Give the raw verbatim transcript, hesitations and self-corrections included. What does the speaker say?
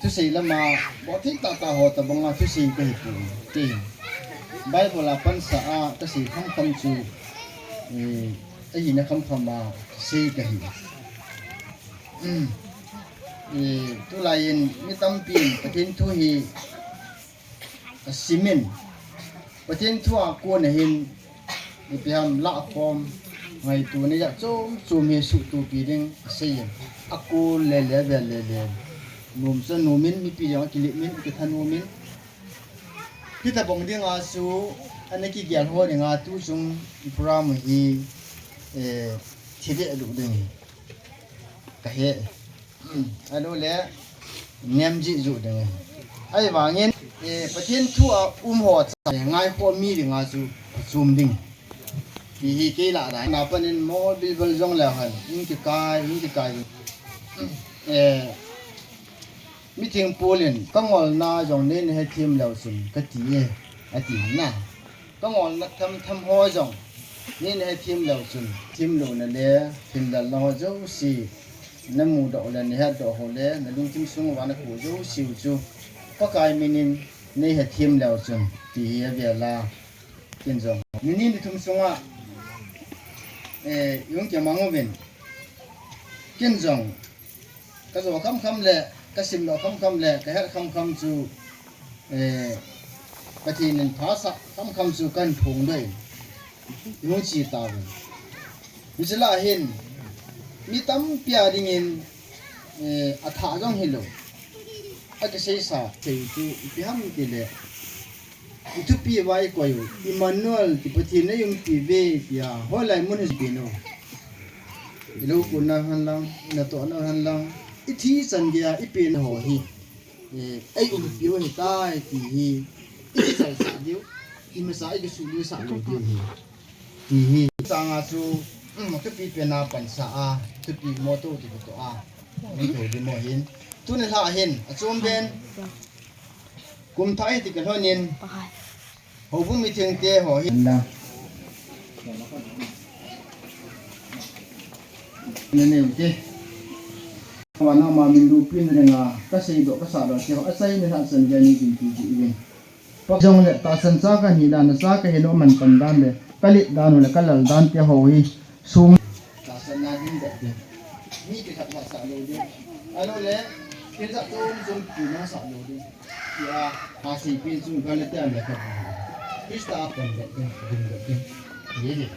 Thusei lama, bol thei tahtah ho tabanga thusei kahi poi. Kei Bible a pansa a kasei khamkham chu, eh, ahina khamkham a sei kahi. Eh, tulai in mi tampi in Pathen thu hi asimin, Pathen thu a kona hin, ipi ham lahkhom, ngaito na jat chom chom hi suhtopi ding asei in. Akol le le, avel le le. Nom chu nom in, mipi jong akilep in, akithanom in. Hitabang dinga chu, ana kigel ho dinga tuchung program hi, eh, thide lu ding hi kahe. Ahilou le, nem jih ju ding. Ahivangin, eh, Pathen thu a um ho cha, eh, ngaikhoh mi dinga chu, chom ding. Ti hi kei lah dai. Na panin mo bilbel jong le han, in kikai, in kikai. Eh, mi thingpul in, ka ngolna jong nei na hethem leu chun, kati e, ati na. Ka ngolna tham tham ho jong, nei na hethem leu chun, themlouna le, themlelna ho jouse, na mudoh le, na hetdoh ho le, na lungthim sung uva na kou jouse u chu, Pakai min in, nei hethem leu chun, ti hi avel a, ken jong. Ni ni ni thum sunga, eh, i hung kimang uvin, ken jong, ka jo khamkham le, ka simdoh khamkham le, ka het khamkham chu, eh, Pathen in phasah khamkham chu kahin phongdoh in, i hung che tauvin. Hiche lah a hin, mi tampi a dingin, eh, athah jong hilou, akiseisa, sei chu, ipi ham tile, i thupi uva i koi u, Emmanuel, ti Pathen in eiumpi uve, tia, hoilai mun hi pen u. I lou konna u hen lang, i natohna u hen lang, i thi chan geiya i pen ho hi, eh, eiumpi u ahitai, ti hi, i kichalsah diu, i masa i kisuhluisah lou diu ahi, ti hi. Changa chu, um, thupi pen a pansa a, thupi mo to ti ko to a, mo to di mo hin. Tuni lha hin, achom ben. Kum thah hi ti kalhon in, houbung mithengte ho hi. Nene u te. Wa na ma min lu pin ringa, ka seidoh, ka sahdoh te ho, achaina lhah chan geiya nei dinpi ji uvin. Pak jong le, tahsan cha kahi dan, cha kahi nom man pan dan le, ka let dan u le, ka lal dan te ho hi. Sung. Tahsan na ding deh ding. Mi kikhat na sah lou ding. Ahilou le, kin sah chom chom kin na sah lou ding. Tia, ha sei pen chung Galatia le ka bu. Krista a pan deh ding, ding deh ding. Ye ye.